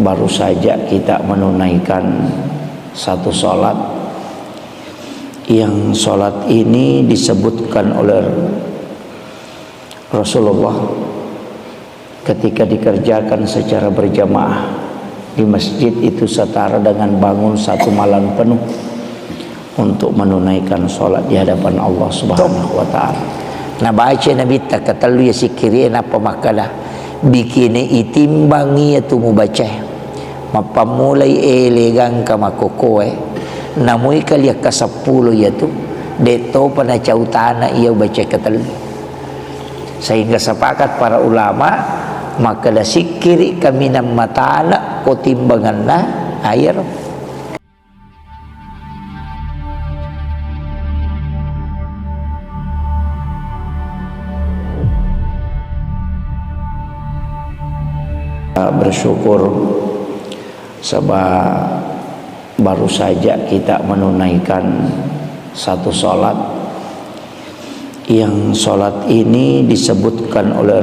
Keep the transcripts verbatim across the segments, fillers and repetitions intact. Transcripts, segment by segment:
Baru saja kita menunaikan satu salat, yang salat ini disebutkan oleh Rasulullah, ketika dikerjakan secara berjamaah di masjid, itu setara dengan bangun satu malam penuh untuk menunaikan salat di hadapan Allah Subhanahu wa Ta'ala. Nabaca Nabitta katellu iya sikkiri'e, nappa makkeda, "Bikini itimbang iya tu mubacae. Mappammulai ele gangka makkokkoe, namui kali akka seppulo iya tu, de' topa nacautana iya ubacae katellu." Sehingga sepakat para ulama makkeda, sikkiri kaminang matana ko timbanganna, iyaro. Bersyukur sebab baru saja kita menunaikan satu salat, yang salat ini disebutkan oleh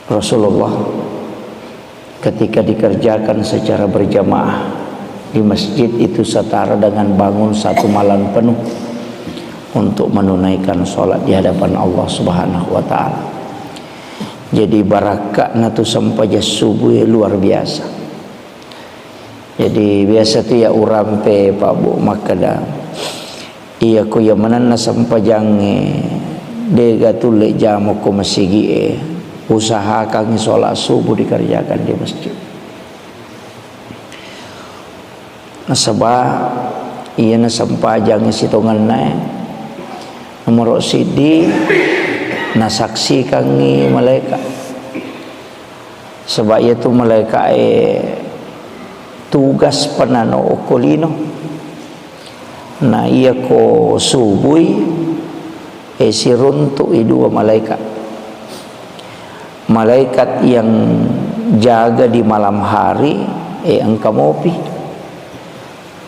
Rasulullah, ketika dikerjakan secara berjamaah di masjid, itu setara dengan bangun satu malam penuh untuk menunaikan salat di hadapan Allah Subhanahu wa Ta'ala. Jadi, barakka'na tu sempajang subuh luar biasa. Jadi, biasa tu iya urampe, Pak Bu, makkeda, iya ko iya manenna sempajangnge dega tulle jama ko masigi'e, usahakangngi salat subuh dikerjakan di masjid. Nasaba iyana sempajangnge sitongennae, nomoro siddi, nasaksikangngi malaeka. Saba iyatu malaekae tugas panano okko lino. Na iya ko subui, e, siruntu'i dua malaikat. Malaikat yang jaga di malam hari, e, engka mopi.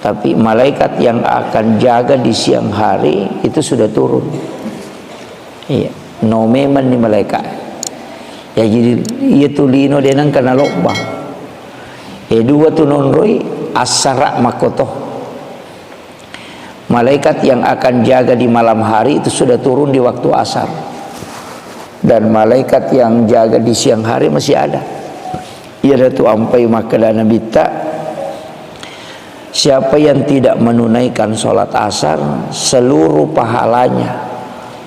Tapi malaikat yang akan jaga di siang hari itu sudah turun. Iya, no memang ni malaikat. Ya, jadi iya tu lino de nengka nalobba. E, dua tu nonroi, assara makkoto. Malaikat yang akan jaga di malam hari itu sudah turun di waktu asar. Dan malaikat yang jaga di siang hari masih ada. Iyana tu ampai makkeda Nabitta, siapa yang tidak menunaikan sholat asar, seluruh pahalanya,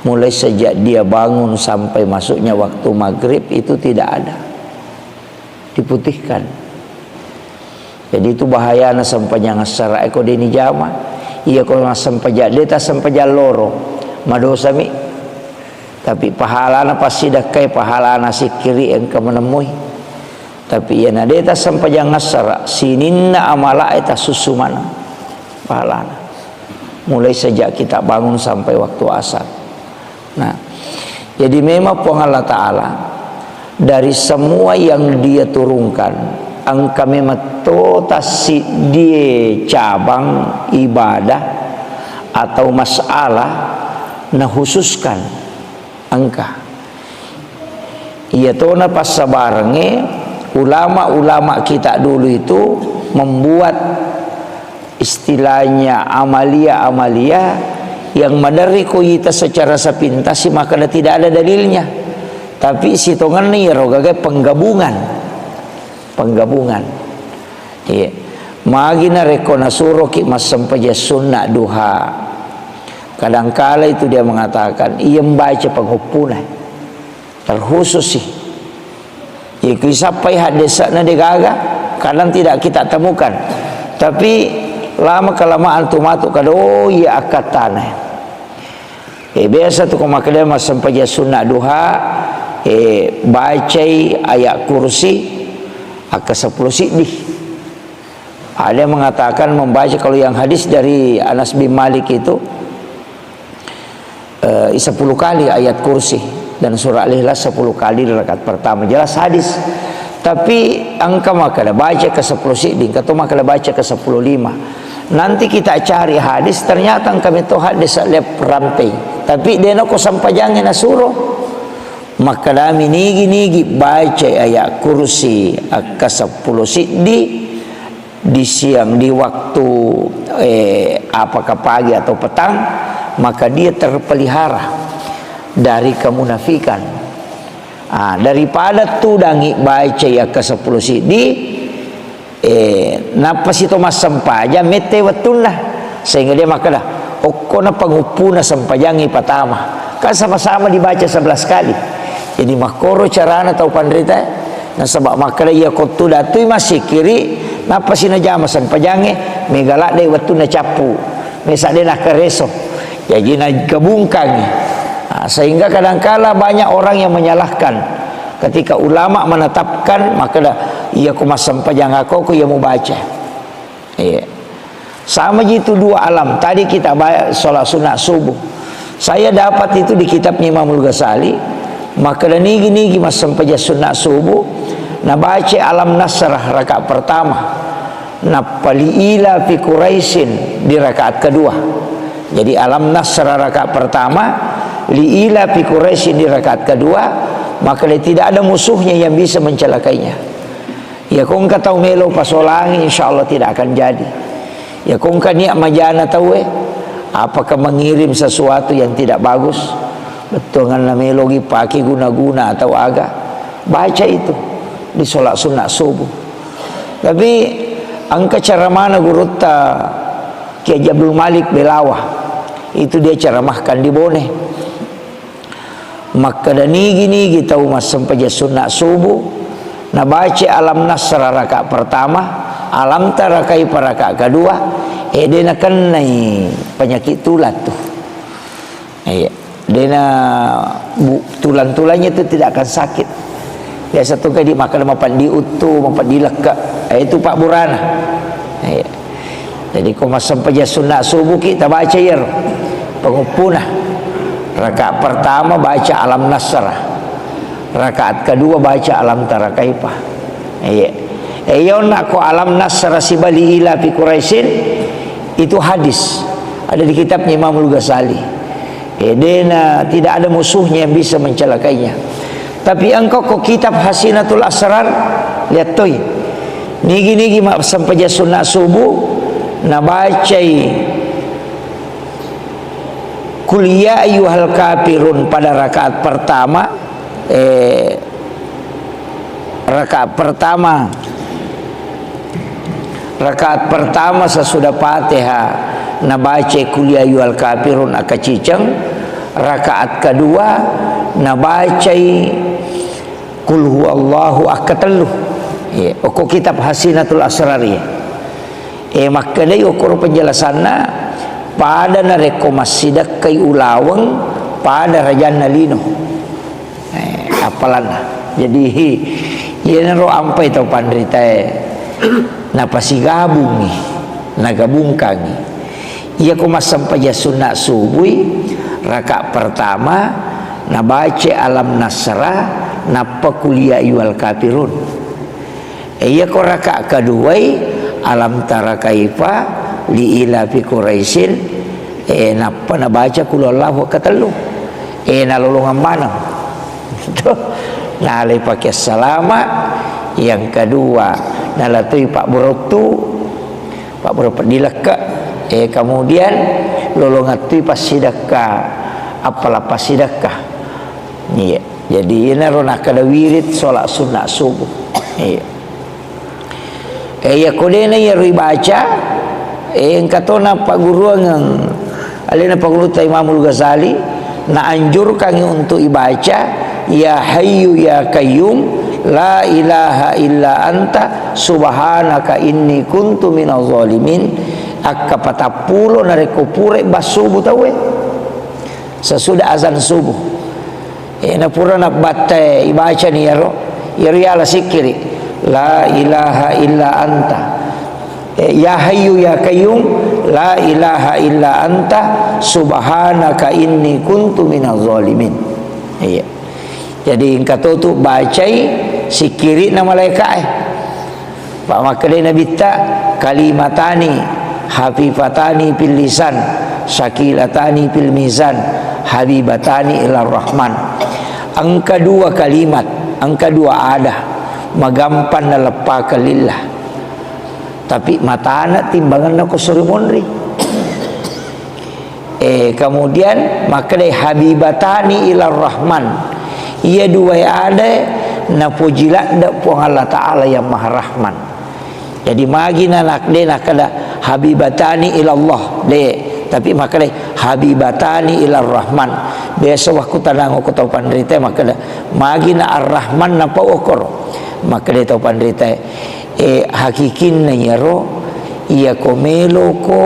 mulai sejak dia bangun sampai masuknya waktu maghrib, itu tidak ada. Diputihkan. Jadi, itu bahayana sempajang assara e ko de ni jama. Iya ko massempajang, de tassempajang loro, madosami. Tapi pahalana passidakkai, pahalana sikkiri engka manemmui. Tapi iyana de tassempajang assara, sininna amala e tassussu maneng pahalana. Mulai sejak kita bangun sampai waktu asar. Nah, jadi memang Puang Allah Ta'ala dari semua yang Dia turunkan, engka memang to tassiddi cabang ibadah atau masalah nakhususkan engka. Iya tona passabarengnge, ulama-ulama kita dulu itu membuat istilahnya amalia-amalia yang maderri ko ita secara sepintas si makkeda tidak ada dalilnya. Tapi sitongenna iyaro gaga penggabungan. Penggabungan. Iya. Magi narekko nasuroki massempajang sunna duha. Kadangkala itu dia mengatakan, iya mbaca panguppuna. Terkhusus sih. Iku isappai haddese'na degaga, kadang tidak kita temukan. Tapi lama kelamaan tu matu kada, oh iya, akkattana. Eh, biasa tu ko makkeda massempajang sunna duha, eh, bacai ayat kursi, akka sepuluh siddi. Ada yang mengatakan membaca, kalau yang hadis dari Anas bin Malik itu, eh, sepuluh kali ayat kursi dan surah Al-Ikhlas sepuluh kali di rakaat pertama. Jelas hadis. Tapi engka makkeda baca ke sepuluh siddi, engka to makkeda baca ke sepuluh lima. Nanti kita cari hadis, ternyata engka meto hadis lep rampei. Tapi dena ko sempajangnge nasuro. Makkedami nigi-nigi bacai ayat kursi akka seppulo siddi di siang, di waktu, eh, apakah pagi atau petang, maka dia terpelihara dari kemunafikan. Ah, daripada tudangi bacai akka seppulo siddi, Eh, nappa sito massempajang mette wettunna, sehingga dia makkeda, "Okkona panguppuna sempajangngi patama." Kan sama-sama dibaca sebelas kali. Jadi makkoro carana tau panrita, nasaba makkeda iya kottu dattui massikiri, nappa sinajama sempajangnge, mega ladde wettunna cappu, mesa de nakkareso. Jaji nagabungkangi. Ah, sehingga kadangkala banyak orang yang menyalahkan. Ketika ulama menetapkan, makkeda, "Iya ko massempajang ako, ko iya mubaca." Iya. Sama ji itu dua alam. Tadi kita ba-, sholat sunat subuh. Saya dapat itu di kitabnya Imamul Ghazali. Makkeda nigi-nigi massempajang sunat subuh, nabaca Alam Nasrah rakaat pertama. Nappa Li ila fi Quraisyin di rakaat kedua. Jadi Alam Nasrah rakaat pertama, Li ila fi Quraisyin di rakaat kedua, maka tidak ada musuhnya yang bisa mencelakainya. Ya ko engka tau melo pasolangi, insya Allah tidak akan jadi. Ya ko engka niat majana tauwe, apakah mengirim sesuatu yang tidak bagus? Bettuanganna melogi pake guna-guna atau aga? Baca itu di sholat sunat subuh. Tapi engka ceramana gurutta Kiai Haji Abdul Malik Belawa. Itu dia ceramahkan di Bone. Makkeda nigi-nigi tau massempajang sunat subuh, nabaca Alam Nasrah rakaat pertama, Alam Tara Kaifa rakaat kedua, eh, de nakennai penyakit tulang tu. Iya. Dena bu-, tulang-tulangnya itu tidak akan sakit. Biasa tu kadi makan mapaddi uttu, mapaddi lekka. Eh, itu Pak Burana. Iya. Jadi ko massempajang sunat subuh ki tabaca iyaro. Penguppuna. Rakaat pertama baca Alam Nasrah. Rakaat kedua baca Alam Tara Kaifa. Iya. Eh, iya onna ko Alam Nasrah sibawa Li ila fi Quraisyin, itu hadis. Ada di kitabnya Imamul Ghazali. Eh, dena, tidak ada musuhnya yang bisa mencelakainya. Tapi engkau ko kitab Hasinatul Asrar, lihat toi. Nigi-nigi massempajang sunat subuh, nabacai Qul ya ayyuhal kafirun pada rakaat pertama, eh, rakaat pertama, rakaat pertama sesudah Fatihah nabaca Qul ya ayyuhal kafirun akka ciceng, rakaat kedua nabacai Qul huwallahu akka tellu. Iya, okko kitab Hasinatul Asrar, iya. Eh, makkedai okkoro penjelasanna, pada narekko massidekkai ulaweng, pada rajanna lino. Eh, appalanna. Jadi, iyanaro ampai tau panritae napasigabungi, nagabungkangi. Iyako massempajang sunna subui, rakaat pertama, nabaca Alam Nasrah, nappa Qul ya ayyuhal kafirun. E, iyako rakaat keduai, Alam tara kaifa, li ila fi Quraisyin, e, nappa nabaca Qul huwallahu katellu. E, nalolongeng maneng. Tuh, nalai pake salama, yang kedua, nalatui pabburottu, pabbura peddi lekke, e, kemudian lolongattui passidekka, appala passidekka. Iya. Jadi, iyanaro nakkeda wirid sholat sunna subuh. Iya. E, iya ko dena iyaro ibaca, e, engka tona pagguruangeng alena pagurutta Imamul Ghazali, naanjurkangi untuk ibaca, "Ya Hayyu Ya Qayyum, la ilaha illa anta, subhanaka inni kuntu minaz zalimin." Akka patappulo narekko pura bassubu tauwe. Sesudah azan subuh. E, napura nabbatte ibacani iyaro, iyaro yala sikkiri. La ilaha illa anta. E, ya Hayyu Ya Qayyum, la ilaha illa anta, subhanaka inni kuntu minaz zalimin. Iya. Jadi, engka to tu bacai sikkiri'na malaeka'e. Pa makkedai Nabitta, "Kalimatani hafifatani fil lisan, saqilatani fil mizan, habibatani ilar rahman." Engka dua kalimat, engka dua ada, magampang naleppakeng lillah. Tapi matana timbangenna ko suri monri. Eh, kemudian makkedai habibatani ilar rahman. Iya dua ada napoji ladde Puang Allah Ta'ala yang Maha Rahman. Jadi magi na nak-, de nakkeda habibatani ilallah, de, tapi makkeda habibatani ilar rahman. Biasa wakku tanang ko tau panrita makkeda magi na ar-rahman napau okoro. Makkeda tau panrita, e, hakikinna iyaro, iya ko meloko,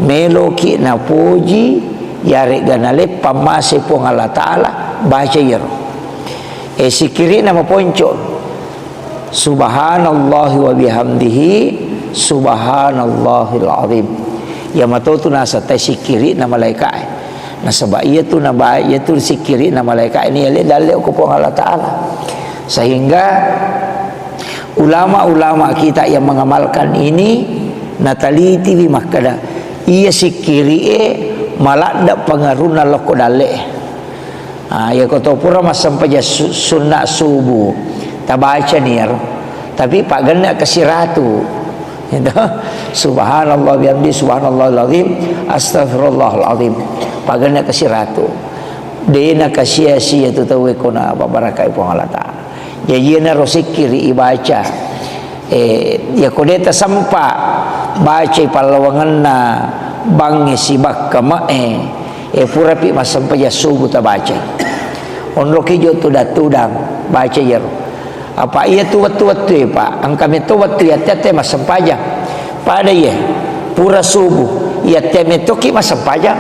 meloki napoji, yaregga naleppa mase Puang Allah Ta'ala, baca iyaro. E, sikkiri'na maponco. Subhanallahi wa bihamdihi, subhanallahil azim. Iya matotu nasattai sikkiri'na malaika'e. Nasaba iyatu naba-, iyatu sikkiri'na malaika'e ni yale dalle ko Puang Allah Ta'ala. Sehingga ulama-ulama kita yang mengamalkan ini natalitiwi makkeda, iya sikkiri'e maladde pengaruhna lokko dalle'e. Ah, iya ko to pura massempajang su-, sunna subuh, tabacani iyaro. Tapi pagenne kasiratu. Itu. Subhanallah bihamdi, subhanallahil azim, astagfirullahal azim. Pagenne kasiratu. Dena kasia-sia tu tau ko na babarakai Puang Allah Ta'ala. Jaji iyana ro sikkiri ibaca. Eh, iya ko de tasempa bacai pallawangenna bangnge sibakka me'e, eh, purapi massempajang subuh tabacai. Onroki jo tudang-tudang, baca iyaro. Apa iya tu wettu-wettu e, Pak? Engka metto wettu yatte-atte massempajang. Pada iya, pura subuh, yatte mettoki massempajang.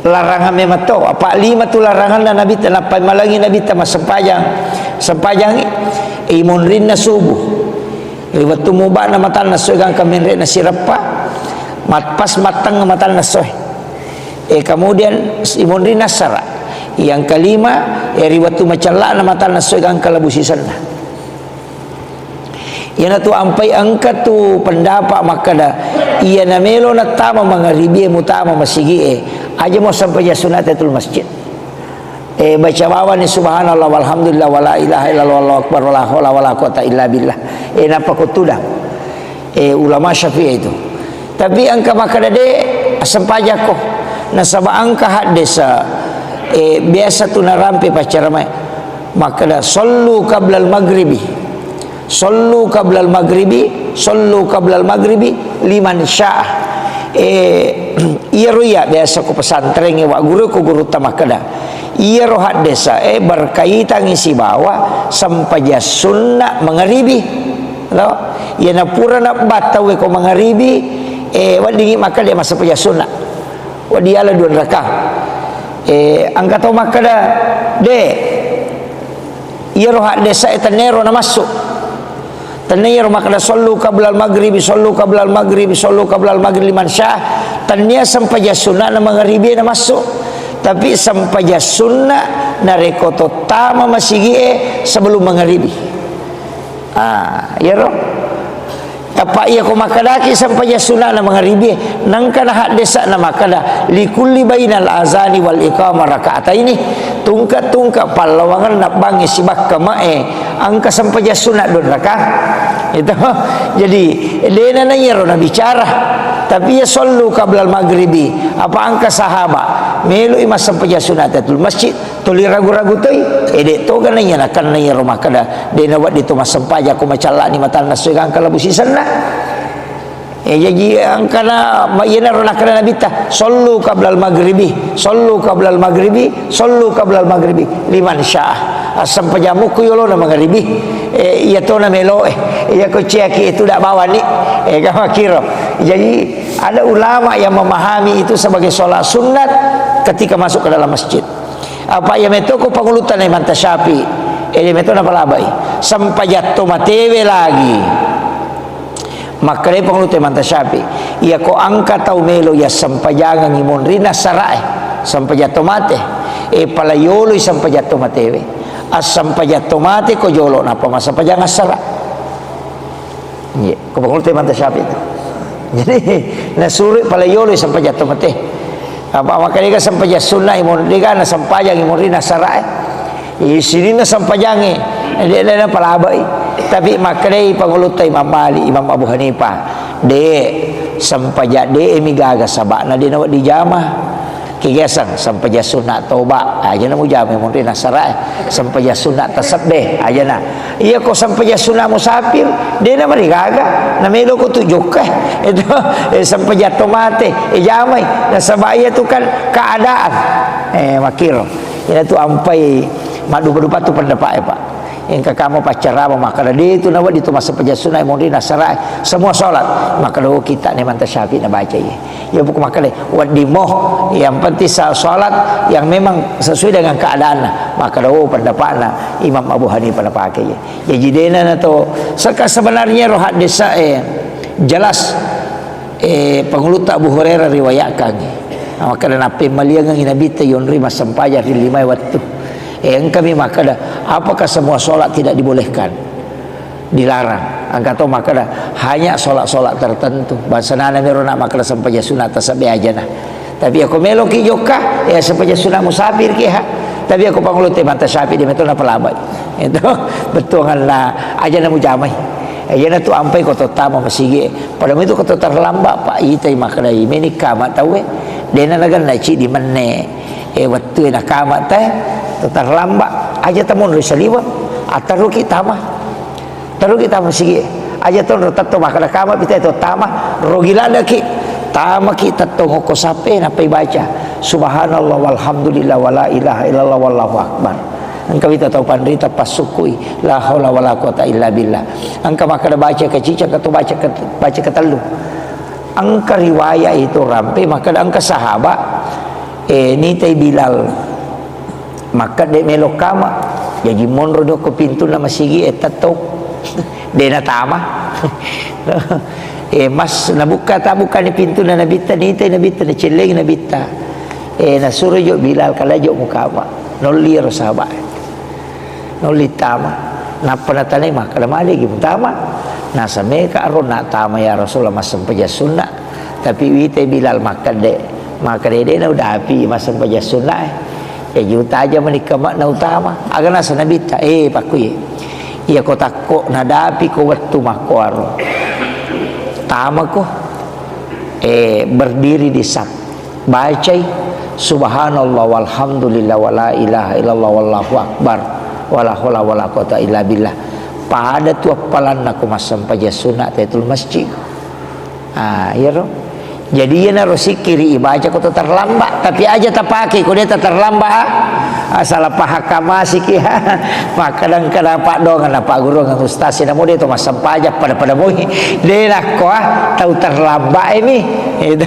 Larangan memang to, apa lima tu laranganna Nabitta, nappai malangi Nabitta massempajang. Sempajangi, imunrinna subuh. Ri wettu mubana matanna soe gangka menre'na sireppa, mat-, pas mattengnga matanna soe. E, kemudian imunrinna assara. Yang kelima, e, ri wettu macellana matanna soe gangka labu sisenna. Iyanatu ampai engka tu pendapat makkeda, iya namelo nattama mangaribie mutama masigie, aja mo sampajang sunat tahiyatul masjid. Eh, baca bawani subhanallah walhamdulillah wala ilaha illallah wallahu akbar wala haula wala quwata illa billah. Eh, nappa ko tudang. Eh, ulama Syafi'i itu. Tapi engka makkeda de, assempajakko. Nasaba engka haddesa, eh, biasa tu narampe paccaramae. Makkeda, "Sallu qablal maghribi. Sallu qablal maghribi, sallu qablal maghribi liman syaa." Eh, iyaro iya biasa ko pesantrengnge, wa guru ko gurutta makkeda. Iyaro haddesa, eh, berkaitangi sibawa sempajang sunna mangaribi. To? Iyana pura nabbattauwe ko mangaribi, eh, weddingi makkeda massempajang sunna. Wedding yala dua raka. Eh, engka tau makkeda, de, iyaro haddesa e tennero namassu. Tennia iyaro makkeda, "Sallu qablal maghribi, sallu qablal maghribi, sallu qablal maghribi liman syaa." Tennia sempajang sunna na mangaribi namassu. Tapi sempajang sunna narekko tottama masigie sebelum mangaribi. Ah, iyaro. Apa iya ko makkedaki sempajang sunana mangaribi, nangka na haddesa na makkeda, "Likulli bainal azani wal iqamah raka'ataini." Tungka-tungka pallawangenna bangnge sibakka mae, engka sempajang sunat dua raka. Itu. Jadi, dena na iyaro nabicara. Tapi iya sallu qablal maghribi, apa engka sahaba meloi massempajang sunat tahiyatul masjid, tuli ragu-ragu toi, eh, de toga na iya nakenna iyaro makkeda, de nawedding to massempajang ko macallani matanna soe gangka labu sisenna. Eh, jaji engkana, ma-, iyanaro nakkeda Nabitta, "Sallu qablal maghribi, sallu qablal maghribi, sallu qablal maghribi, liman syaa." Assempajang mukku yolona mangaribi, eh, iya tona meloe, iya ko ciaki itu dak bawani, eh, kamakiro. Jadi, ada ulama yang memahami itu sebagai sholat sunat ketika masuk ke dalam masjid. Apa iya metto ko pangulutta na Imam Syafi'i, eh, iya metto napalabai. Sempajang to matewe lagi. Makkedai pangulutta Imam Syafi'i, iya ko engka tau melo iya sempajangengi monrinna assarae, sempajang to mate, eh, pala yoloi sempajang to matewe. Assempajang to mate ko jolo, nappa massempajang assara. Iya, ko pangulutta Imam Syafi'i itu. Jadi, nasuro pala yoloi sempajang to mate. Apa makkedai ga sempajang sunna imun-, de' ga na sempajang imunri nasara e. Sininna sempajangnge, de', de' napalabai. Tapi makkedai pangulutta Imam Malik, Imam Abu Hanifah, de', sempajang de' mi gaga saba'na de' nawedding jama. Kegiasang sempajang sunna toba, aja na mujama imunri nasara e. Sempajang sunna tasebbe, aja na. Iya ko sempajang sunna musafir, de' na marigaga, na melo ko tu jokka. Itu, eh, sempajang to mate, eh, jamai. Nasaba iya tu kan keadaan. Eh, makiro. Ina tu ampai maddupa-dupa tu pendapat e, Pak. Engka kamo paccarama makkeda de' tu nawedding tu massempajang sunna imunri nasara e. Semua sholat. Makkeda, oh, kita ne manta Syafi'i nabaca iya. Ya buku makkeda wedding mo, yang penting sa-, sholat yang memang sesuai dengan keadaanna. Makkeda, oh, pendapatna Imam Abu Hanifah napake iya. Jaji de' na nato seka sebenarnya ro haddesa e jelas, eh, pangulutta Abu Hurairah riwayatkan. Makkeda nappemmaliangengngi Nabitta yonri massempajang ri lima wettu. Eh, engkami makkeda, apakah semua sholat tidak dibolehkan? Dilarang. Engka to makkeda, hanya sholat-sholat tertentu. Bangsa nana mero na makkeda sempajang sunna tasebbe aja na. Tapi ako meloki jokka, ya sempajang sunna musafir ki ha. Tapi ako pangulutta manta Syafi'i de' meto napalabai. Itu betuanganna aja na mujamai. Aja na tu ampai ko to tama masigi. Pada itu ko to terlambat, Pak, itai makkeda meni kama tau e. De' na nagenna cidi menne. Eh, wettu e nakama te, to terlambat. Aja tamonro saliweng. Attaruki tama. Taruki tama sigi. Aja tonro tetto makkeda kama pita to tama, rogi ladaki. Tamaki tetto ngokko sape nappai baca, "Subhanallah walhamdulillah wala ilaha illallah wallahu akbar." Engka wita tau panrita passukkui, "La haula wala quwata illa billah." Engka makkeda baca kacica, engka to baca ket-, baca ketellu. Engka riwayat itu rampe, makkeda engka sahabat, eh, nitai Bilal. Makkeda de' melo kama. Jaji monro jokko pintunna masigi e tetto. De' natama. Eh, mas, nabukka, tabukkani pintunna Nabitta, nitai Nabitta, nacellengi Nabitta. Eh, nasuro jo Bilal, kala jo mukama. Nolli ro sahabat. Nolli tama. Nappa natanai makkeda, "Madegi mutama?" Nasameka ro natama, "Ya Rasulullah, massempajang sunna." Tapi wite Bilal makkeda, makkeda de' naudapi massempajang sunna e. Ya juta aja menikah mak nautama. Aga nasa Nabitta, eh, pakkui. Iya ko takko nadapi ko wettu makkoaro. Tamako, eh, berdiri di saf. Bacai, "Subhanallah walhamdulillah wala ilaha illallah wallahu akbar, wala haula wala quwata illa billah." Pada tu appalanna ko massempajang sunna tahiyatul masjid. Ah, iyaro. Jadi iyanaro sikkiri ibaca ko to terlambat, tapi aja tapake ko de' ta terlambat, ah. Ah, salah paham kamasiki, ah. Makkadang-kadang paddoangeng na pagguruangeng ustaz, namo de' to massempajang pada-pada moi. De' nakko, ah, tau terlambat e mi. Itu.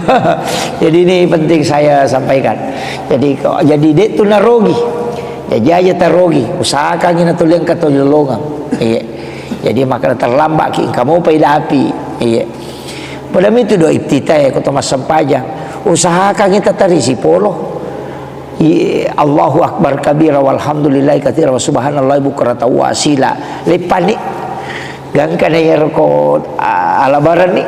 Jadi ini penting saya sampaikan. Jadi ko, jadi de' tu narogi. Jadi aja tarogi, usahakangi natuliang katololongeng. Iya. Jadi makkada terlambat ki, engka mopa idapi. Iya. Pada mitu do iftitah e, ko to massempajang. Usahakangi tatarisi polo. Iya, Allahu Akbar kabira walhamdulillahi katsira wa subhanallahi bukratan wa asila. Leppani. Gangkana iyaro ko, a-, alabaranni.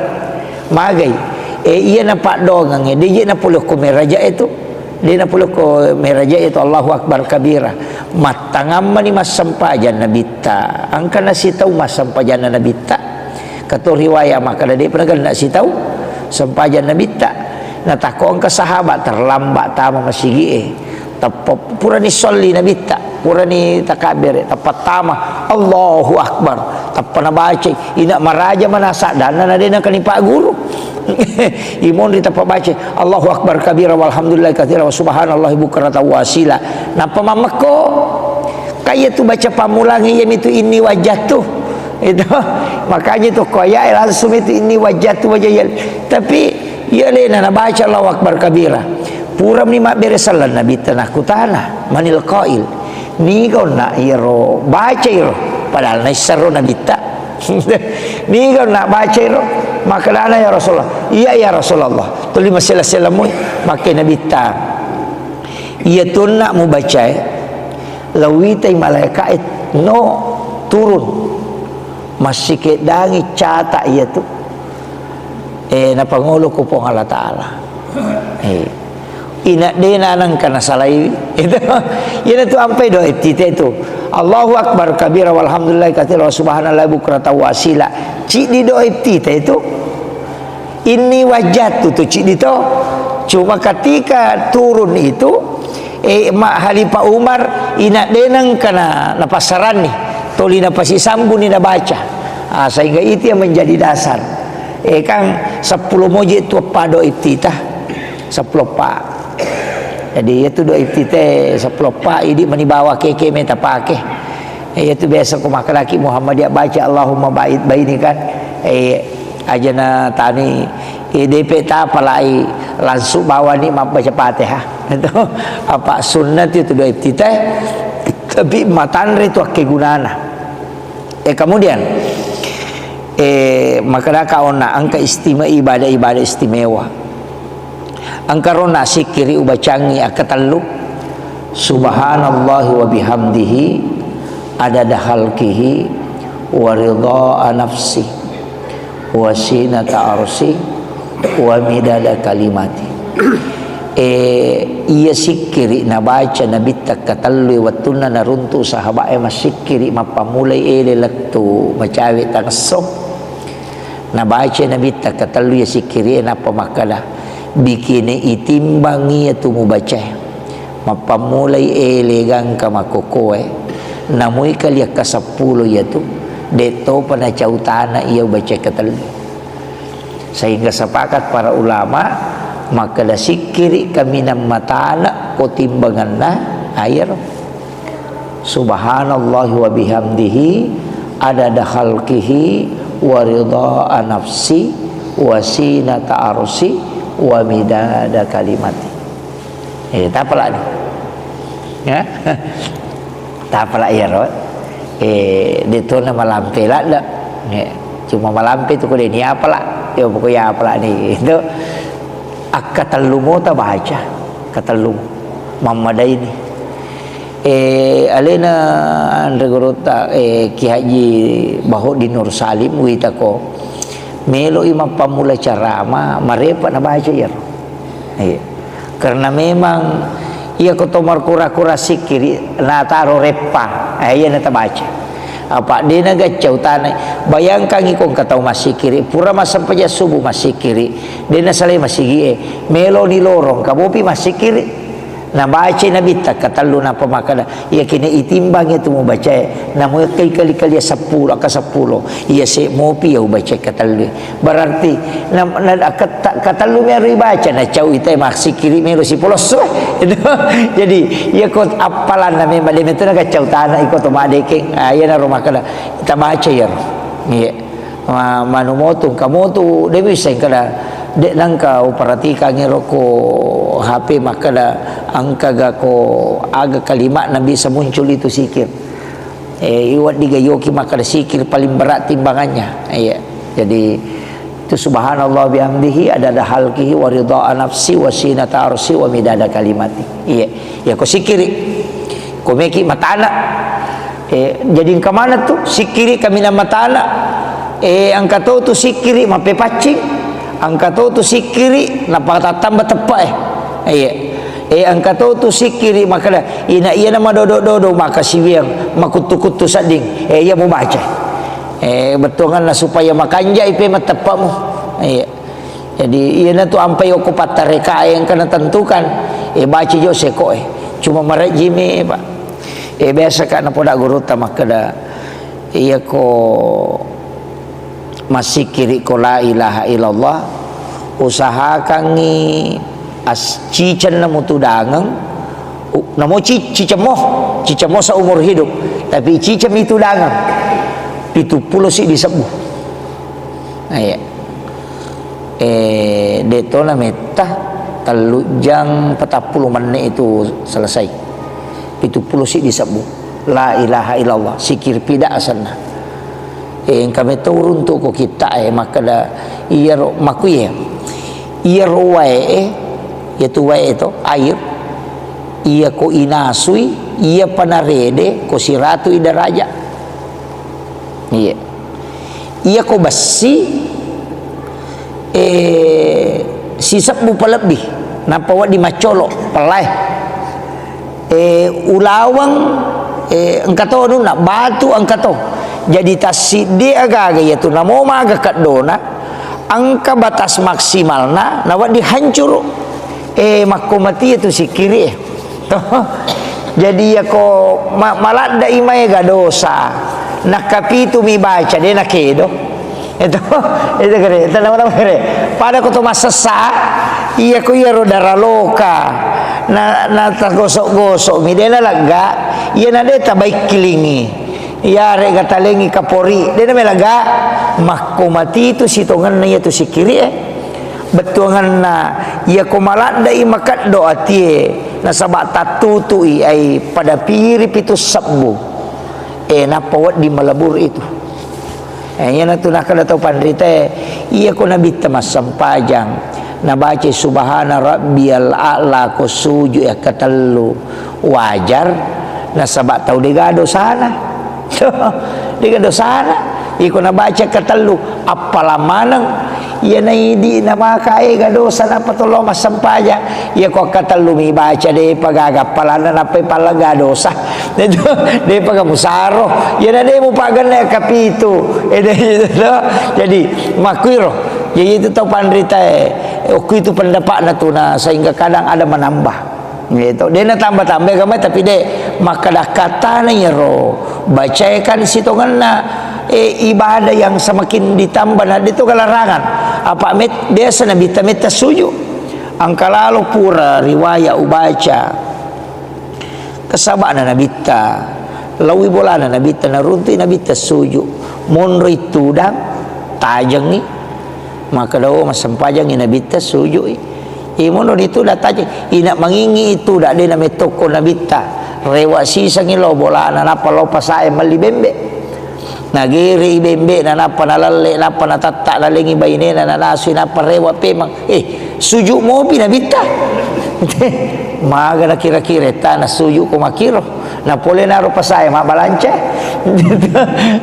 Magai. E, iya na paddoangengnge, de' je na pole ko meraja e tu. De' na pole ko meraja e tu, Allahu Akbar kabira. Mattangammani massempajang Nabitta. Engka nasitau massempajanna Nabitta. Kato riwaya makkada de' pa nagenna sitau sempajang Nabitta. Natakko engka sahabat terlambat tama masigi e. Tappa purani solli Nabitta, purani takabbere, tappa tama, Allahu Akbar. Tappa nabacai, ina maraja manasa danna na de' nakani pagguru. Imonri tappa bacai, Allahu Akbar kabira walhamdulillahi katsira wa subhanallahi bukratan wa asila. Nappa mammekko. Kaya tu baca pammulang iya mitu inni wajjahtu. Itu. Makanya tu ko ayat langsung itu inni wajjahtu wajhiya. Tapi iya lena nabaca Allahu Akbar kabira. Purani mabbere sallang Nabitta nakutana, "Manil qail?" Niga onna iyaro baca iro? Padahal naisseng ro Nabitta. Niga onna baca iro? Makkedana, "Ya Rasulullah." "Iya, ya Rasulullah." Tuli masela-sela mui. Makke Nabitta. Iya tunna mubacae, lauwitai malaika'e no turun. Massikeddangi cata iyatu. Eh, napangolo ku Puang Allah Ta'ala. Eh. Ina dena nengka nasalai. Itu. Ina tu ampai doa iftitah itu. Allahu Akbar kabira walhamdulillah katsira wa subhanallah bukratan wa asila. Ciddi doa iftitah itu. Inni wajjahtu tu ciddi to. Cuma ketika turun itu, eh, ma-, Khalifah Umar ina dena nengka na-, napassaranni. Toli napasisambuni nabaca. Ah, sehingga itu yang menjadi dasar. Eh, kan seppulo moje tu eppa doa iftitah. Seppulo eppa. Jadi, iya tu doa iftitah seppulo eppa, idi mani bawa keke meta pake. Eh, iya tu biasa ko makkedaki Muhammadiyah baca Allahumma ba'id baini kan. Eh, aja na tani, eh, depe tapalai langsung bawani mabbaca Fatihah. Itu apa sunnah itu doa iftitah. Tapi matanre tu akkegunana. Eh, kemudian, eh, makkedaka onna engka istima-, ibadah-ibadah istimewa. Engka ronna sikkiri ubacangi akkatellu, subhanallahi wa bihamdihi, adada khalqihi, wa ridha nafsi, wa sinata arsi, wa midada kalimati. Eh, iya sikkiri nabaca Nabitta katellu wettunna naruntu sahabat e massikkiri mappammulai ele lettu macawe tangesso. Nabaca Nabitta katellu iya sikkiri e nappa makkada, bikini itimbang iya tu mubacae. Mappammulai ele gangka makkokoe, namui kali akka seppulo iya tu, de topa nacautana iya ubacae katellu. Sehingga sepakat para ulama, makkeda sikkiri kaminang matana ko timbanganna, ayero. Subhanallahi wa bihamdihi, adada khalqihi, wa ridha nafsi, wa sinata arsi, wa midada kalimati. Eh, tapalani. Ya? Tapala iyaro. Eh, detona malampe ladda. Ya. Cuma malampe tu kode ni apala. Ya, pokoknya apala ni. Itu akka tellu mota baca. Katellu. Mammadaini. Eh, alena anre gurutta, eh, Ki Haji Bahodin Nur Salim witako. Meloi mappammula carama, marepa nabaca iyaro. Iya. Karena memang iya ko to markura-kura sikkiri nataro reppa, eh, iya natabaca. Apa dena gacca utana. Bayangkan iko engka tau massikkiri, pura massempajang subuh massikkiri, dena salai masigi e, meloni lorong kabopi massikkiri. Nabaca Nabitta katellu nappa makkada, iyakini itimbang itu mubacae, namu kali-kali seppulo, akka seppulo, iya se mopi ya ubaca katellu. Berarti, na, na, kata-, katellu mero ibaca, na cau itai massikkiri mero sipolosso. Jadi, iya ko appalanna memang de metuna kacau tanah iko to madekeng. Ah, iya naro makkada, tabaca iyaro. Iya. Ma-, manu motu, engka motu, de bisa kada, de nangka uperhatikan ero ko H P makkada, engka ga ko aga kalimat na bisa muncul itu sikir. Eh, iwat digayoki makkada sikir paling berat timbangannya. Iya. Jadi, itu subhanallah bihamdihi, adada halkihi, wa ridha nafsi, wa sinata arsi, wa midada kalimati. Iya. Ya, ko sikiri. Ko meki matana. Eh, jadi engka mana tu? Sikiri kaminang matana. Eh, engka to tu sikiri mappepaccing. Engka to tu sikiri napatattamba teppa e. Iya. Eh, engka to tu sikiri makkada, ina iya na madodo-dodo, maka siwiang, makuttu-kuttu sedding. Eh, iya mubaca. Eh, bettuanganna supaya makanjai pe mateppamu. Iya. Jadi, iyana tu ampai okko pattarekae engka natentukan, eh, baca jo sekoe. Cuma marejjimi, Pak. Eh, biasa ka napoda gurutta makkeda, iyako massikiri ko la ilaha illallah, usahakangngi as-, cicenna mutudangeng, u-, namo ci-, cicemmo, cicemmo seumur hidup, tapi cicemmi tudangeng, pitu pulo siddi sebbu. Nah, iya. Eh, de to na metta, tellu jang patappulo menne itu selesai. Pitu pulo siddi sebbu. La ilaha illallah, sikir pida asenna. Eh, engka metto uruntu ko kitta e, makkeda, iyaro, makkuye, iyaro wae e, yatu wae to, air, iya ko inasui, iya panarede, ko siratui daraja. Iya. Iya ko bessi, eh, sisebbu palebbi. Nappa wedding maccolo, pellae. Eh, ulaweng, eh, engka to anunna, batu engka to. Jadi tassiddi agaga iyatu, namo maga keddona, engka batas maksimalna, na wedding hancuru. Eh, makko mati iyatu sikkiri e. Toh. Jadi iyako ma-, maladde'i maega dosa, nakkapitu mi baca, de nakedo. Itu, itu kere, itu nama-nama kere. Pada ko to massessa, iya ko iya ro daraloka, na, na tagosok-gosok mi, de nalegga, iya na de tabaikkilingi, iya re gatalengi kapori, de na melaga, makko mati itu sitongenna iya tu sikiri e. Bettuangenna, iya ko maladde'i makeddo atie, nasaba tattutui ai pada piri pitu sebbu. Eh, nappa wedding malebur itu. Eh, iyanatu nakkeda tau panritae, iya ko nabitta massempajang, nabacai subhana rabbiyal a'la ko sujud akkatellu, wajar, nasaba tau dega dosana. Dega dosana. Iko nabaca akkatellu, appalang maneng. Iya naidi namaka ega dosa nappa tollo massempajang. Iya ko akkatellu mi baca depa gaga appalanna nappa ipallega dosa. Depa ga musaro. Iya na de mupagenne kapitu. Ede itu do. Jadi makkuiro. Jadi itu tau panritae. Okku itu pendapatna tuna sehingga kadang ada menambah. Gitu. De natamba-tamba agama, tapi de makkada kattana iyaro bacae kan sitongenna, eh, ibadah yang semakin ditambah, na de to galarangan. Apa met-, biasa nabitta metta suju. Angka lalo pura riwayat ubaca. Kesabana nabitta, lawi bolana nabitta, naruntui nabitta suju. Monroi tudang, tajengi. Makkeda, "Oh, massempajangngi nabitta suju'i." Imono ditu datajeng, ina mangingi itu da de namettokko nabitta. Rewa sisangi lo bolana, nappa lo pasae melli bembe. Nagerei bembe na, nappa nalalle, nappa natatta, nalengi bainena, nanasui, nappa rewa pemang. Eh, suju mopi nabitta. Maga nakira-kira tana suju ko makiro. Na pole naro pasae mabbalanca.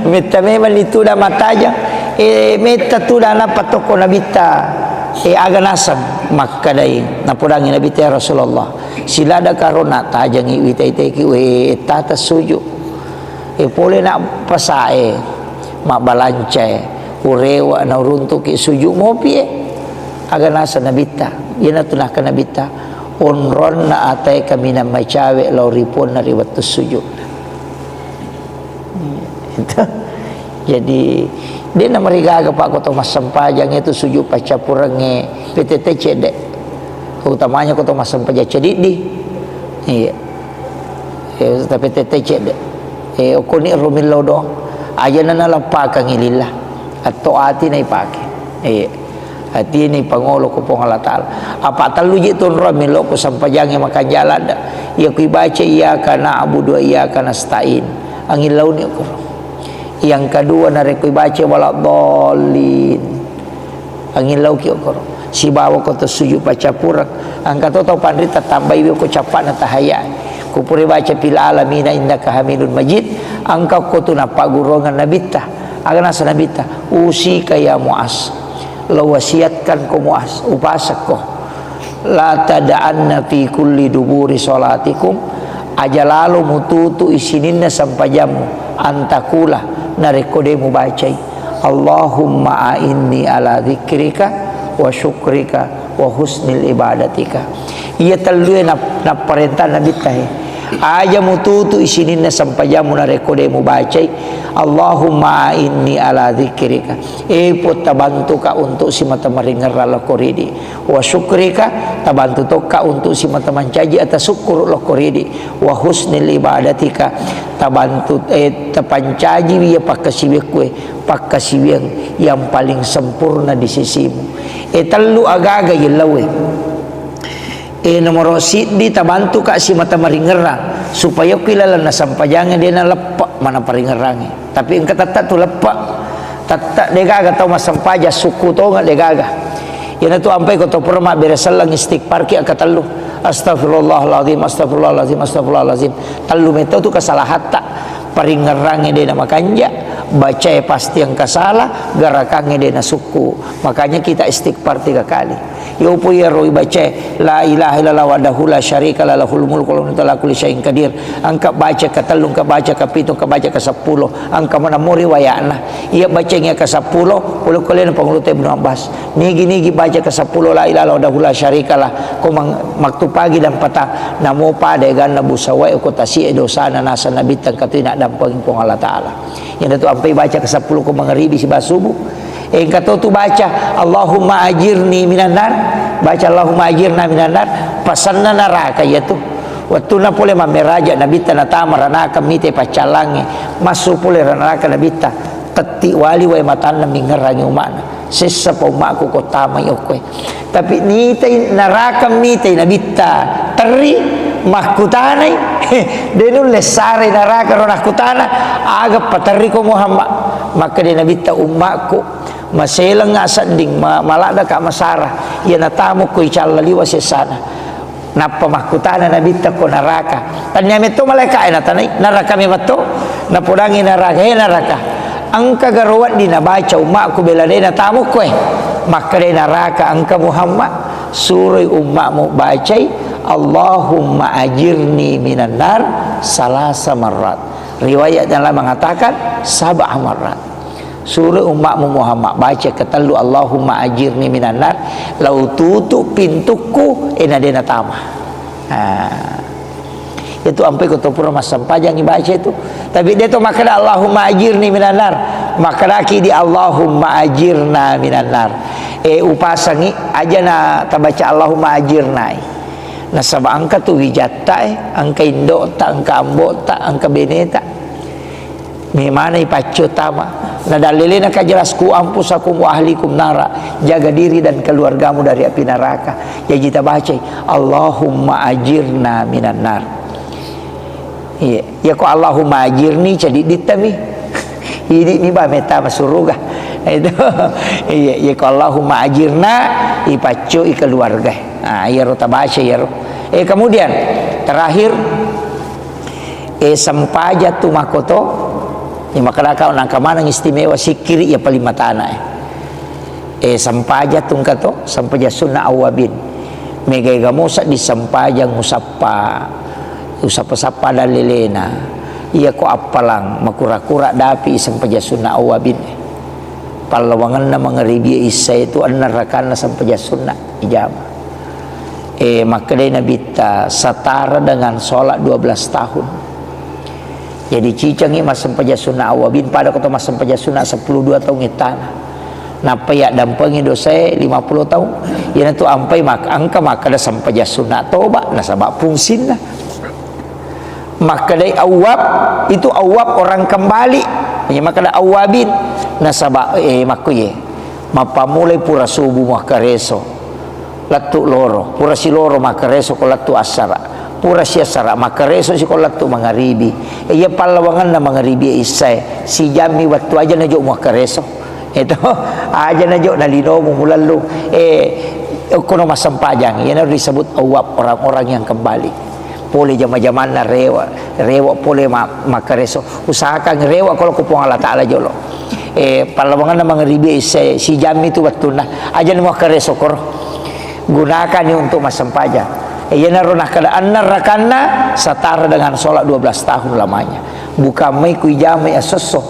Metta memang itu da matajang. Eh, metta tu da nappa tokko nabitta. Eh, aga naseng makkadai. Napodangi nabitta, "Ya Rasulullah, silada karo natajangi wita-iteki we tata suju. Eh, pole na pasae mabbalancae. Urewa na uruntuki suju mopi e." Aga naseng nabitta. Iyanatu nakka nabitta. Onronna atae kaminang macawe lao ri Puanna ri wettu sujud. Itu. Jadi, de namarigaga, Pak, ko to massempajang itu sujud paccappurengnge P T T cedde. Utamanya ko to massempajang cediddi. Iya. Eh, tapi P T T cedde. Eh, okkoni ro millau doang. Aja na naleppakangi lillah. Atto ati naipake. Iya. Atini pangolo ko Puang Allah Ta'ala. Apa tellu ji tunro millau ko sempajangnge makanjala da. Iya ku ibaca iyyaka na'budu wa iyyaka nasta'in. Angillauni ko. Yang kedua narekko ibaca waladdallin. Angillauki okoro. Sibawa ko to sujud paccappureng. Angka to tau panrita tambai ko cappana tahaya. Ko pura baca fil alamina innaka hamidun majid. Angka ko tu nappagurungan nabitta. Aga nasa nabitta. Usika ya Muaz. Lo wasiatkan ko Muaz. Upasakko. La tada'anna fi kulli duburi salatikum, aja lalo mututu isininna sempajammu, antakula, narekko de mubacai, Allahumma a'inni ala dzikrika wa syukrika wa husnil ibadatika. Iya tellue nap-, napparenta nabitta he. Aja mututu isininna sempajammu narekko de mubacai, Allahumma a'inni ala dzikrika. Eh, Puang, tabantuka untuk simata maringerra lokko ridi. Wa syukrika, tabantu tokka untuk simata mancaji ata sukkuru lokko ridi. Wa husnil ibadatika, tabantu, eh, tapancaji iya pakkasiwiakku, eh, pakkasiwiang yang paling sempurna di sisimu. Eh, tellu agaga yellauwe. Eh, nomoro siddi, tabantuka simata maringerrang supaya ku ilalenna sampajangnge de naleppe mana paringerrangnge. Tapi engka tette tu leppe. Tette degaga tau massempajang sukku tonga degaga. Iyanatu ampai ko to pura mabbere selleng istighfar ki akkatellu. Astagfirullahaladzim, astagfirullahaladzim, astagfirullahaladzim. Tellu metto tu kesalahatta. Paringerrangnge de na makanja, Bacae pasti engka salah, garakangnge de' nasukku. Makanya kita istighfar tiga kali. Yopo iyaro ibacae, "La ilaha illallah wahdahu la syarika lah, lahul mulku wa lahul hamdu wa huwa ala kulli syai'in qadir." Engka baca ketellu, engka baca kepitu, engka baca keseppulo. Engka maneng mo riwayatna. Iya bacaengnge keseppulo, pole-polena Pangulutta Ibnu Abbas. Nigi-nigi baca keseppulo la ilaha illallah wahdahu la syarika lah, ko mang-, maktupagi dan petang, namo pada eganna busawae ko tasi'e dosana naseng Nabitta engka tu naddampengi Puang Allah Ta'ala. Iyanatu ampai baca keseppulo ko mangaribi sibawa subuh. Engka to tu baca, "Allahumma ajirni minan nar." Baca, "Allahumma ajirna minan nar." Pasenna naraka iyatu. Wettunna pole mammeraja Nabitta natama ranaka mite paccallangnge. Massu pole ranaka Nabitta. Tetti wali wae matanna mingngerangi umma'na. Sessa pa umma'ku ko tamai okkoe. Tapi nitai naraka mitai Nabitta terri makkutanai. De' nulle sarai naraka ro nakkutana, "Aga paterri ko Muhammad?" Makkeda Nabitta, "Umma'ku, maselengnga sedding, ma-, maladdaka masara, iya natamu ko icalla liwa sessana." Nappa makkutana Nabitta ko naraka. Tannia metto malaika'e natanai, naraka memetto. Napodangi naraka, "He naraka, engka garo wedding nabaca umma'ku bela de' natamukkoe?" Makkedai naraka, "Engka Muhammad, suroi umma'mu bacai, Allahumma ajirni minan nar salasa marrat." Riwayat yang lain mengatakan, "Sab'a marrat." Suro umma'mu Muhammad baca ketellu, "Allahumma ajirni minan nar," lao tutu pintukku, e, na de' natama. Ah. Itu ampai ko to pura massempajang ibaca itu. Tapi de' to makkeda, "Allahumma ajirni minan nar." Makkedaki di, "Allahumma ajirna minan nar." E, upasangi aja na tabaca, "Allahumma ajirna." Nasaba engka tu wijatta, e, engka indo'ta, engka ambo'ta, engka beneta. Memana ipaccio tama. Na dallelena ka jelas, "Ku anfusakum wa ahlikum nara." Jaga diri dan keluargamu dari api neraka. Jaji tabacai, "Allahumma ajirna minan nar." Iya, iya ko Allahumma ajirni, cediddittami. Idi'mi ba metta masuruga. Itu. Iya, iya ko Allahumma ajirna, ipaccoi keluarga. Ah, iyaro tabaca iyaro. Eh, kemudian terakhir, Eh, sempajang tu makkoto, eh, makkedaka nangka maneng istimewa sikkiri iya paling matana, eh. Eh, sempajang tu engka to, sempajang sunna awwabin. Mega-ega mosa di sempajang usappa, usappa-sappa dallelena. Iya ko appalang makura-kura dapi sempajang sunna awwabin, eh. Pallawangenna mangaribie issae tu enneng rakanna sempajang sunna ijama. Eh, makkedai Nabitta, setara dengan sholat dua belas tahun. Jadi, cicangngi massempajang sunna awwabin, pada ko to massempajang sunna seppulo dua taung ettana. Nappa yaddampengi dosae lima puluh taung. Iyanatu ampai mak-, engka makkeda sempajang sunna toba, nasaba fungsinna. Makkedai awwab, itu awwab orang kembali. Iya makkeda awwabin. Nasaba, eh, makkuye. Mappammulai pura subuh makkareso. Lettu loro. Pura siloro makkareso ko lettu assara. Pura siassara makkareso si ko lettu mangaribi. Iya pallawangenna mangaribi issae. Sijammi wettu aja najo makkareso. Itu aja najo nalinomu mulellu. Eh, okkono massempajang. Iyana disebut awwab, orang-orang yang kembali. Pole jama-jamanna rewe, rewe pole ma-, makkareso. Usahakan rewe kalau ku Puang Allah Ta'ala jolo. Eh, pallawangenna mangaribi isse, sijammi tu wettunna. Aja ni makkareso koro. Gunakan ni untuk massempajang. Eh, iyanaro nakkeda enneng rakanna setara dengan sholat dua belas tahun lamanya. Bukan mai ku ijamai esso-esso.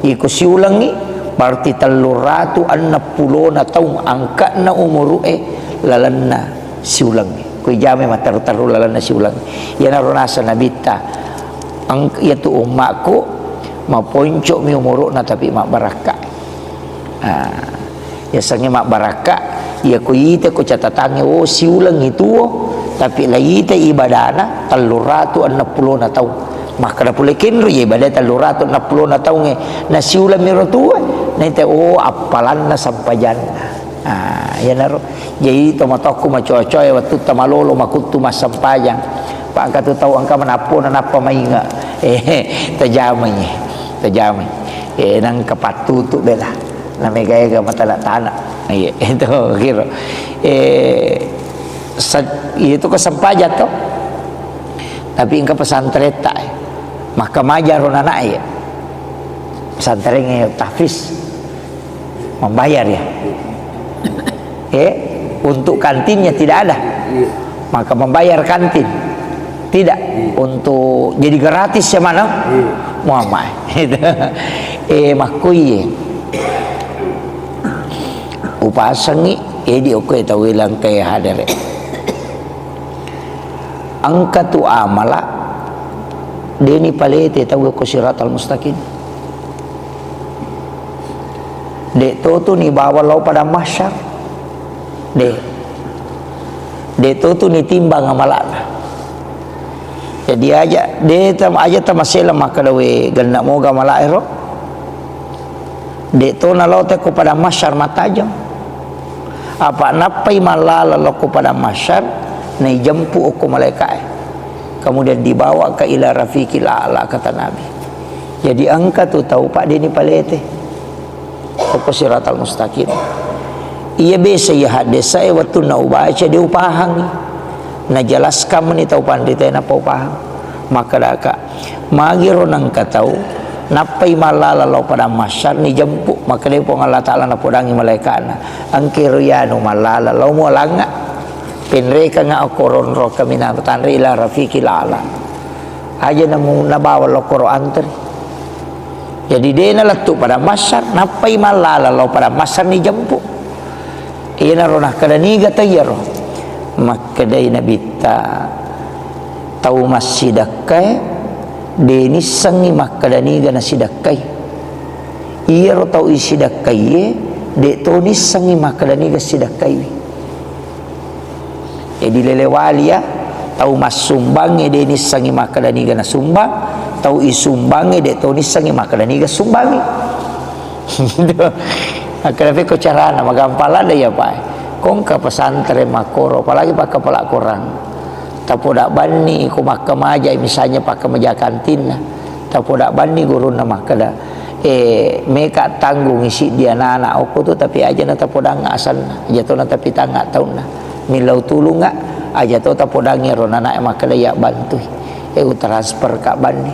Iko siulengngi, berarti telluratu enneng pulona taung angka'na umuru'e lalenna siulengnge. Ko ijamai matteru-teru lalenna siulengnge. Iyanaro naseng Nabitta, eng-, iyatu ummakku, maponco'mi umuru'na tapi mabbarakka. Ah, yasengnge mabbarakka, iya ko ita ko catatangnge, oh, siulengngi tuo, tapi la ita ibadana telluratu enneng pulona taung. Makkeda pole kenro, iya ibadae telluratu enneng pulona taungnge, na siulengmi ro tuo, naita, oh, appalanna sempajanna. Ah, iyanaro. Jadi, tomatoakku macoa-coa, wattutta malolo makuttu massempajang. Pa engka tu tau engka manappona nappa mainga. Eh, tajamai. Tajamai. Eh, nangka pattutu bela. Namega-ega matana-tana. Iya, itu kira. Eh, sa-, itu kesempajang to. Tapi engka pesantren ta, eh. Maka majaro nana, eh. Pesantren tahfiz membayar ya. Eh, untuk kantinnya tidak ada. Maka membayar kantin. Tidak. Untuk jadi gratis ya mana? Muhammad. Eh, makkuye. Upasengi, eh, di okko tau langkai hadere. Engka tu amala, deni palete tau ko siratal mustaqim. De' to tu nibawa lao padang mahsyar. De'. De' to tu nitimbang amala'na. Jadi aja, de' tam-, aja tamasela makkeda we genna moga amala'ero. De' to nalao te ko padang mahsyar mattajeng. Apa nappai mallala lao ko padang mahsyar, naijempu okko malaika'e. Kemudian dibawa ke ila rafiqil a'la, kata Nabi. Jadi engka tu tau, Pak, deni palete. Okko siratal mustaqim. Iya biasa iya haddesae wettunna ubaca de' upahangi. Najelaskan meni tau panritae nappa upahang. Makkedaka, magiro nengka tau nappai mallala lao padang mahsyar nijempu, makkedai Puang Allah Ta'ala napodangi malaika'na, engkero yanu mallala lao mualangnga, penrekangnga okko ronro kaminang tanre ila rafiqil a'la. Aja namu nabawa lao koro antri. Jadi de' nalettu padang mahsyar, nappai mallala lao padang mahsyar nijempu. Iyanaro nakkeda niga tau iyaro. Makkedai Nabitta, tau massidakkae de' nissengngi makkeda niga nasidakkai. Iyaro tau isidakkaiye de' to nissengngi makkeda niga sidakkaiwi. Jadi lele wali ya, tau massumbangnge de' nissengngi makkeda niga nasumbang, tau isumbangnge de' to nissengngi makkeda niga sumbangngi. Makkeda pekko carana, magampang ladde iya, Pak. Kongka pesantren makkoro, apalagi pakkapala korang. Tapoda banni ko makkamaja, misalnya pakkamaja kantinna. Tapoda banni gurunna makkeda, eh, meka tanggungi siddi anana okko tu, tapi aja na tapodang asanna, aja to na tapitanga taunna. Millau tulunga, aja to tapodangi ro nanae makkeda iya bantui. Eh, utransfer ka banni.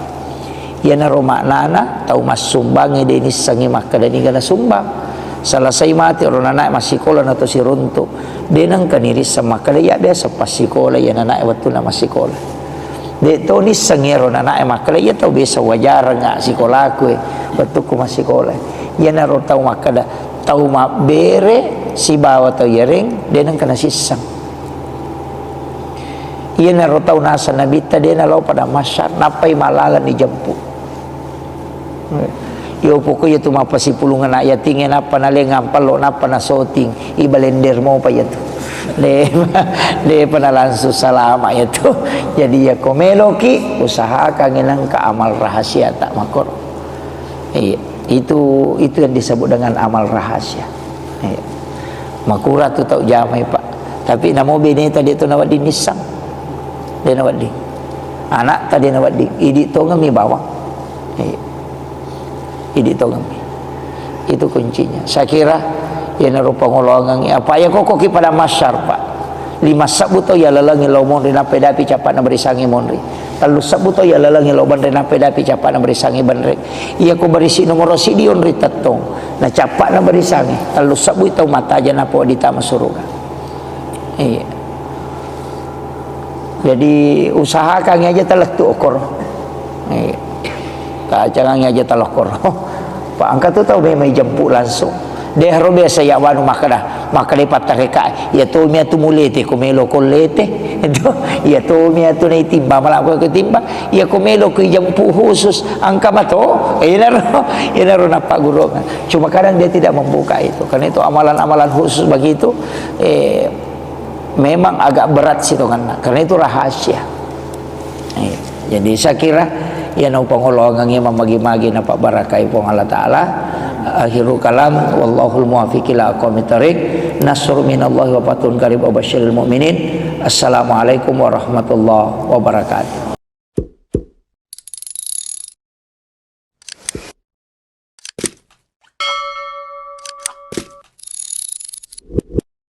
Iyanaro maknana, tau massumbangnge de' nissengngi makkeda niga nasumbang. Selesai mate ro nanae massikola na to siruntu. De' nengka nirisseng makkeda iya biasa passikola iya nanae wettunna massikola. De' to nissengngi ro nanae makkeda iya tau biasa wajarengnga sikolaku e wettukku massikola. Iyanaro tau makkeda tau mabbere sibawa tau iyareng de' nengka nasisseng. Iyanaro tau naseng Nabitta de' nalao padang mahsyar, nappai mallala nijempu. Yo pokok iya tu mappasipulung anak yatingnge nappa nalengang pallo nappa nasoting, ibalender mopa iya tu. De', de'pa nalangsung salama iya tu. Jadi iya ko meloki usahakan nengka amal rahasia tak makor. Iya, itu, itu yang disebut dengan amal rahasia. Iya. Makura tu tau jamai, Pak. Tapi namo beneta de' to nawedding nissang. De' nawedding. Anakta de' nawedding. Idi' tongeng mi bawang. Iya. Idi' tongeng mi. Itu kuncinya. Saya kira iyanaro pangoloangengngi. Apa iya kokoki padang mahsyar, Pak. Lima sebbu tau iya lalengngi lao monri nappa dapi cappa'na barisangngi monri. Tellu sebbu tau iya lalengngi lao banre nappa dapi cappa'na barisangngi banre. Iya ko barisi nomoro siddi onri tettong, na cappa'na barisangngi, tellu sebbu tau mattaja nappa wedding tama suruga. Iya. Jadi usahakan aja talettu okoro. Iya. Tacangang aja talokkoro. Pak, engka tu tau memang ijempu langsung. De' haro biasa iya wanu makkeda, makkeda pattareka, iya tomi atu mulete ko melo ko lete. Itu, iya tomi atu naitimbang, malah ko timbang, iya ko melo ko ijempu khusus, engka mato. Iyanaro, iyanaro nappaggurungang. Cuma kadang dia tidak membuka itu. Karena itu amalan-amalan khusus begitu, eh, memang agak berat sitonganna. Karena itu rahasia. Iya. Jadi saya kira, iya, nau pangoloangengngi mamagi-magi napabbarakai Puang Allah Ta'ala. Akhirul kalam, wallahul muwaffiq ila aqwamit thariq. Nasrun minallahi wa fathun qarib wa basyiril mu'minin. Assalamualaikum warahmatullahi wabarakatuh.